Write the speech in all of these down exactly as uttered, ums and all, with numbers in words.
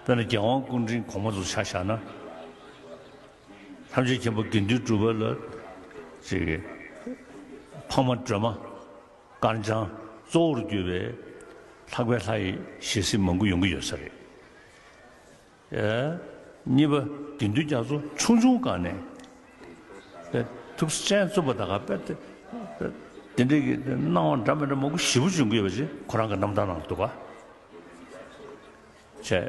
དཔེར་ན་རྒྱལ་དབང་སྐུ་ཕྲེང་གོང་མ་ཚོ་ཆ་བཞག་ན། ཐམས་ཅད་མཁྱེན་པ་དགེ་འདུན་གྲུབ་པ་ལ་ཅིག་ཕ་མ་སྒྲོལ་མ་དཀར་འཆང་གཙོ་བོར་གྱུར་པའི་ལྷག་པའི་ལྷ་ཡི་ཞལ་གཟིགས་མང་པོ་ཡོང་གི་ཡོད་ས་རེད། ཨེ། གཉིས་པ་དགེ་འདུན་རྒྱ་མཚོ་ཆུང་ཆུང་སྒང་ནས་ཨེ་ཐུགས་སྤྱན་བཙུམ་པ་དང་དེ་འདྲའི་གི་སྣང་བ་འདྲ་མི་འདྲ་མང་པོ་ཞེ་པོ་བྱུང་གི་ཡོད་པ་ཅིག་ཁོ་རང་གི་རྣམ་ཐར་ནང་འདུག་ག་བྱས་ཞེ་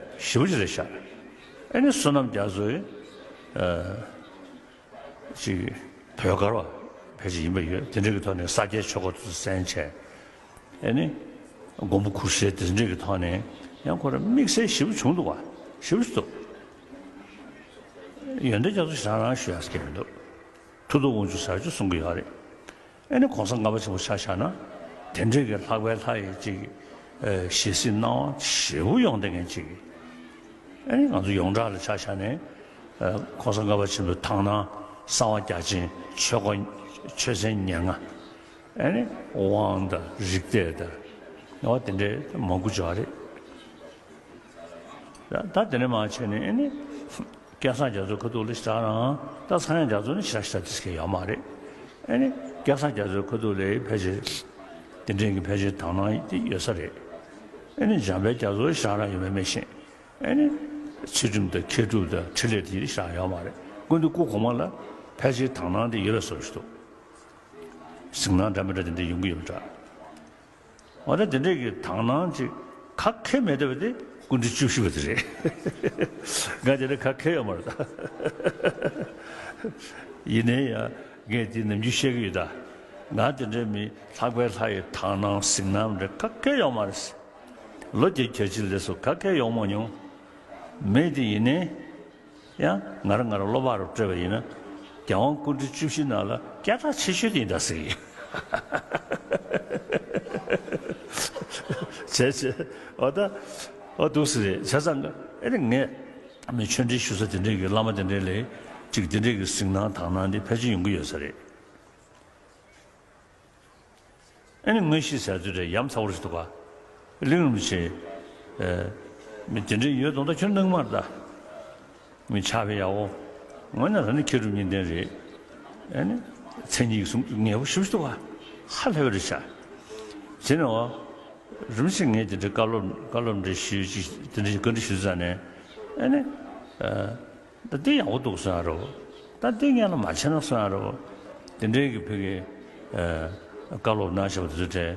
པོ་ཅིག་རེད་ཤག་ཨེ་ནི་བསོད་ནམས་རྒྱ་མཚོ་ཡིས་ཨ་ཅིག་བོད་སྒར་བ་ཕལ་ཆེར་ཡིན་པ་ཡོད། དེ་འདྲ་གི་ཐོག་ནས་ས་སྐྱའི་ཆོས་སྒོ་དེ་ཚོ་གསན་བྱས། ཨེ་ནི་མགོན་པོ་གུ་ཤྲི་དེ་འདྲ་གི་ཐོག་ནས་ཡང་ཁོ་རང་དམིགས་བསལ་ཞེ་པོ་བྱུང་འདུག་བ། ཞེ་པོ་ཅིག་འདུག་ཡོན་ཏན་རྒྱ་མཚོ་ཞེ་དྲག་རང་ཞུ་ཡག་གི་མི་འདུག་མཐུ་སྟོབས་དབང་ཕྱུག་ཟེར་ཅིག་གསུང་གི་ཡོད་རེད། ཨེ་ནི་གོང་ས་ལྔ་པ་ཆེན་པོ་ཆ་བཞག་ན། དེ་འདྲའི་གི་ལྷག་པའི་ལྷ་ཡི་ཅིག་ཨེ་ཞལ་གཟིགས་གནང་བ་ཞེ་པོ་ཡོང་བསྡད་མཁན་ཅིག་ཨེ་ནི་ང་ཚོ་ཡོངས་གྲགས་ལ་ཆ་བཞག་ནས། ཨེ་གོང་ས་ལྔ་པ་ཆེན་པོའི་དག་སྣང་གསང་བ་རྒྱ་ཆེན་ཆོས་འཁོར་ཆོས་ཚན་ཉེར་ལྔ། ཨེ་ནི་དབང་དང་རིག་གཏེར་དང་། འོ་དེ་འདྲའི་མང་པོ་ཅིག་ཡོད་རེད། ད་དེ་ནས་མར་བྱས་ནས་ཨེ་ནི། སྐལ་བཟང་རྒྱ་མཚོའི་ཁ་ཐུག་ལ་ཞེ་དྲག་རང་། ད་ཚངས་དབྱངས་རྒྱ་མཚོ་ནི་ཞེ་དྲག་ཞེ་དྲག་དེ་ཟེར་མཁན་ཡོད་མ་རེད། ཨེ་ནི་སྐལ་བཟང་རྒྱ་མཚོའི་ཁ་ཐུག་ལ་ཕལ་ཆེར་དེ་འདྲའི་གི་ཕལ་ཆེར་དག་སྣང་དེ་ཡོད་ས་རེད། ཨེ་ནི་འཇམ་དཔལ་རྒྱ་མཚོ་ཞེ་དྲག་རང་ཡོད་མེད་མི་ཤེས། ཨེ་ནི་ཚུལ་ཁྲིམས་དང་མཁས་གྲུབ་དང་འཕྲིན་ལས་དེ་ཞེ་དྲག་ཡོད་མ་རེད། སྐུ་མདུན་སྐུ་གོང་མ་ལ་ཕལ་ཆེར་དག་སྣང་དེ་ཡོད་པའི་བཟོ་ཞིག་འདུག་གཟིགས་སྣང་འདྲ་མི་འདྲ་དེ་འདྲ་ཡོང་གི་ཡོད་པ་འདྲ། འོ་ད་དེ་འདྲས་ཀྱི་དག་སྣང་ཅིག་ག་གེ་མེད་བསྡད་པ་དེ་སྐུ་ཕྲེང་བཅུ་བཞི་པ་དེ་རེད། ང་དེ་འདྲ་ག་གེ་ཡོད་མ་རེད་ད། ཡིན་ནའི་ཡང་ངས་དེ་ནམ་རྒྱུན་བཤད་ཀྱི་ཡོད་ད། ང་དེ་འདྲའི་མི་ལྷག་པའི་ལྷ་ཡི་དག་སྣང་གཟིགས་སྣང་འདྲ་ག་གེ་ཡོད་མ་རེད། ལོ་བརྒྱད་ཅུ་གྱ་གཅིག་ལས་སུ་ག་གེ་ཡོང་མ་མྱོང་། མེད་དེ་ཡིན་ནའི། ཡང་ང་རང་ང་རང་བློ་བག་རུ་སྤྲད་པ་ཡིན་ན། རྒྱལ་དབང་སྐུ་ཕྲེང་བཅུ་བཞི་ནང་ལ་སྐད་གྲགས་ཆེ་ཤོས་དེ་ཡིན་ད་ཟེར་གྱི་ཡོད། བྱས་བྱས་འོ་ད་འོ་འདུག་སེ་རེད་བྱས་ཙང་ཨེ་རེད། ངས་མི་ཆོས་འབྲེལ་ཞུ་ས་དེ་འདྲས་ཀྱི་བླ་མ་དེ་འདྲས་ལས་ཅིག་དེ་འདྲས་ཀྱི་གཟིགས་སྣང་དག་སྣང་དེ་ཕལ་ཆེར་ཡོང་གི་ཡོད་ས་རེད། ཨ་ནི་དངོས་གཞི་ཟེར་དུས་རེད་ཡ་མཚར་པོ་ཞིག་འདུག་ག་གླིང་རིན་པོ་ཆེ། ཨེ། མི་དེ་འདྲ་ཡོད་དོན་དག་ཁྱོན་སྣང་མ་རེད་ད། མི་ཕྱག་དཔེ་ཡག་པོ། དངོས་གནས་རང་ནི་མཁས་གྲུབ་གཉིས་ལྡན་རེད། ཨ་ནི། མཚན་ཉིད་ཀྱི་གསུང་ངེས་པོ་ཞེ་པོ་ཞིག་འདུག་ག་ཧ་ལས་པ་རེད་ཤག་བྱས་ན་འོ། རིན་པོ་ཆེ་ངས་དེ་འདྲའི་བཀའ་སློབ་བཀའ་སློབ་འདྲ་ཞུས་ཅིག་དེ་འདྲའི་བཀའ་འདྲི་ཞུས་ཙང་ནས། ཨ་ནི། ཨེ། ད་འདི་ཡག་པོ་འདུག་གསུང་ཡ་རོ། ད་འདི་སྔོན་ལ་མ་བྱས་ན་གསུང་ཡ་རོ། དེ་འདྲའི་གི་ཕ་གི། ཨེ། བཀའ་སློབ་གནང་བཞག་པ་དེ་ཚོ་གྲས།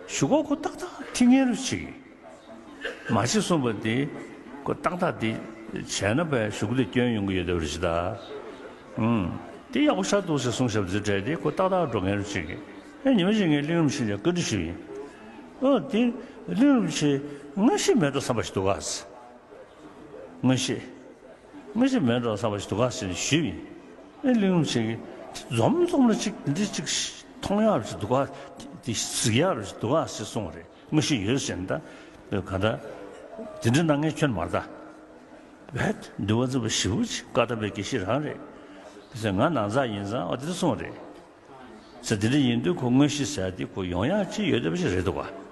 གཞུག་གུ་ཁོ་ཏག་ཏག་ཐིག་ངེས་རུ་ཅིག་མ་བྱེད་གསུངས་པ་དེ། ཁོ་ཏག་ཏག་དེ་བྱས་ན་བས་གཞུག་གུ་དེ་སྐྱོན་ཡོང་གི་ཡོད་བསྡད་པ་རེད་ཤག་ད། ཨུམ། དེ་ཡག་པོ་ཤར་འདུག་ཟེར་གསུངས་བཞག་པ་དེ་ཚོ་གྲས་དེ་ཁོ་ཏག་ཏག་འགྲོ་མཁན་རུ་ཅིག་ཨེ་ཉི་མ་ཞིག་ངས་གླིང་རིན་པོ་ཆེ་ལ་བཀའ་འདྲི་ཞུས་ཡིན། ཨོ་དེ་གླིང་རིན་པོ་ཆེ་མངོན་ཤེས་མེད་འགྲོ་བསམ་པ་ཞིག་འདུག་ག་མངོན་ཤེས། མངོན་ཤེས་མེད་འགྲོ་བསམ་པ་ཞིག་འདུག་ག་ཟེར་ནས་ཞུས་པ་ཡིན། ཨེ་གླིང་རིན་པོ་ཆེ་གིས་འཛོམས་འཛོམས་ལ་ཅིག་འདི་ཅིག་མཐོང་ཡག་ཅིག་འདུག་ག་འདི་གཟིགས་ཡག་ཅིག་འདུག་ག་ཟེར་གསུངས་པ་རེད། མངོན་ཤེས་ཡོད་ཟེར་ན་ད། ག་ད། དེ་འདྲ་གནང་མཁན་ཁྱོན་མ་རེད་ད། བས་འདུལ་བ་འཛིན་པ་ཞེ་པོ་ཅིག་བཀའ་གདམས་པའི་དགེ་བཤེས་རང་རེད། དེ་ཚོས་ང་ནང་ཚགས་ཡིན་ཙང་ཨ་དེ་འདྲ་གསུངས་པ་རེད། ཟེར་དེ་འདྲ་ཡིན་དུས་ཁོ་མངོན་ཤེས་ཟེར་དེ་ཁོ་ཡོང་ཡག་ཅིག་ཡོད་བསྡད་པ་ཞིག་རེད་འདུག་ག